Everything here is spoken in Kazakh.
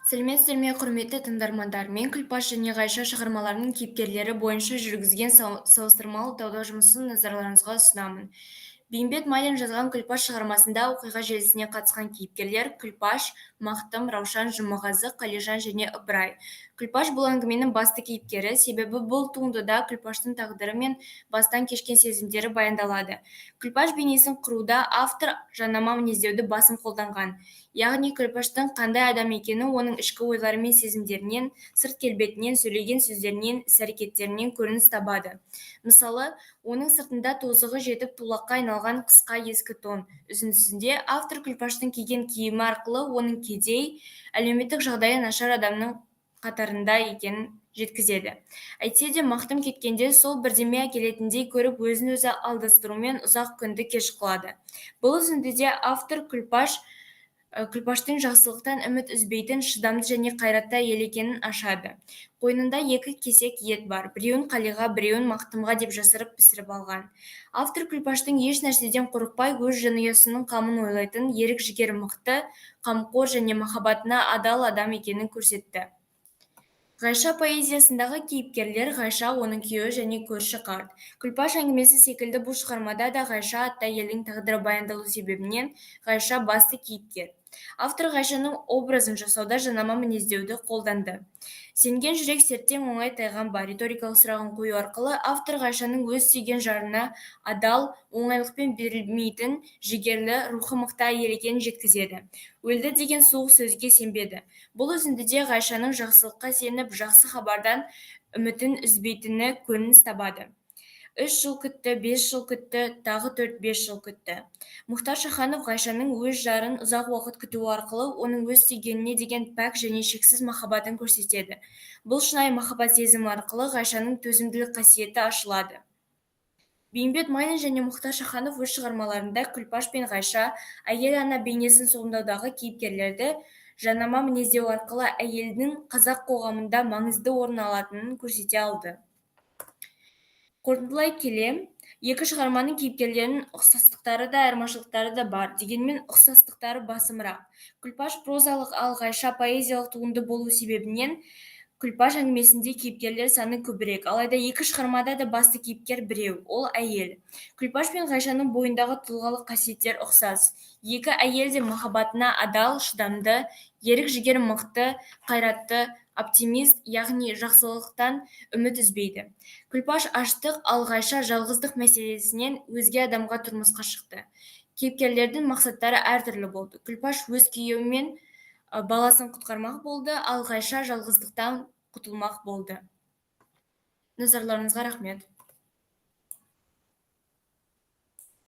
Сәлеметсіздер ме, құрметті тыңдармандар! Мен «Күлпаш және Ғайша» шығармаларының кейіпкерлері бойынша жүргізген салыстырмалы талдау жұмысын назарларыңызға ұсынамын. Бейімбет Майлин жазған «Күлпаш» шығармасында оқиға желісіне қатысқан кейіпкерлер Күлпаш, Мақтым, Раушан, Жұмағазы, Қалижан және Ыбырай. Күлпаш — бұл әңгіменің басты кейіпкері, себебі бұл туындыда Күлпаштың тағдыры мен бастан кешкен сезімдері баяндалады. Күлпаш бейнесін құруда автор жанама мінездеуді басым қолданған. Яғни Күлпаштың қандай адам екені оның ішкі ойлары мен сезімдерінен, сырт келбетінен, сөйлеген сөздерінен, іс-әрекеттерінен көрініс табады. Мысалы, оның сыртында тозығы жетіп тулаққа айналған қысқа ескі тон үзіндісінде автор Күлпаштың киген киімі арқылы оның кедей, әлеуметтік жағдайы нашар адамның қатарында екенін жеткізеді. Әйтсе де Мақтым кеткенде сол бірдеме әкелетіндей көріп, өзін-өзі алдастырумен ұзақ күнді кеш қылады. Бұл үзіндіде автор Күлпаштың жақсылықтан үміт үзбейтін, шыдамды және қайратты әйел екенін ашады. Қойнында екі кесек ет бар, біреуін Қалиға, біреуін Мақтымға деп жасырып пісіріп алған. Автор Күлпаштың еш нәрседен қорықпай, өз жанұясының қамын ойлайтын, ерік-жігері мықты, қамқор және махаббатына адал адам екенін көрсетті. Ғайша поэзиясындағы кейіпкерлер Ғайша, оның күйеуі және көрші қарт. «Күлпаш» әңгімесі секілді бұл шығармада да Ғайша атты әйелдің тағдыры баяндалу себебінен Ғайша басты кейіпкер. Автор Ғайшаның образын жасауда жанама мінездеуді қолданды. «Сенген жүрек серттен оңай тайған ба?» риторикалық сұрағын қою арқылы автор Ғайшаның өз сүйген жарына адал, оңайлықпен берілмейтін, жігерлі, рухы мықты әйел екенін жеткізеді. Өлді деген суық сөзге сенбеді. Бұл үзіндіде Ғайшаның жақсылыққа сеніп, жақсы хабардан үмітін үзбейтіні көрініс табады. 3 жыл күтті, 5 жыл күтті, тағы 4-5 жыл күтті. Мұхтар Шаханов Ғайшаның өз жарын ұзақ уақыт күтуі арқылы оның өз сүйгеніне деген пәк және шексіз махаббатын көрсетеді. Бұл шынайы махаббат сезімі арқылы Ғайшаның төзімділік қасиеті ашылады. Бейімбет Майлин және Мұхтар Шаханов өз шығармаларында Күлпаш пен Ғайша, әйел, ана бейнесін сомдаудағы кейіпкерлерді жанама мінездеу арқылы әйелдің қазақ қоғамында маңызды орын алатынын көрсете алды. Қорытындылай келе, екі шығарманың кейіпкерлерінің ұқсастықтары да, айырмашылықтары да бар, дегенмен ұқсастықтары басымырақ. «Күлпаш» прозалық, ал «Ғайша» поэзиялық туынды болу себебінен «Күлпаш» әңгімесінде кейіпкерлер саны көбірек, алайда екі шығармада да басты кейіпкер біреу, ол әйел. Күлпаш пен Ғайшаның бойындағы тұлғалық қасиеттер ұқсас. Екі әйел де махаббатына адал, шыдамды, ерік-жігері мықты, қайратты, оптимист, яғни жақсылықтан үміт үзбейді. Күлпаш аштық, ал Ғайша жалғыздық мәселесінен өзге адамға тұрмысқа шықты. Кейіпкерлердің мақсаттары әртүрлі болды. Күлпаш өз күйеуі мен баласын құтқармақ болды, ал Ғайша жалғыздықтан құтылмақ болды. Назарларыңызға рахмет.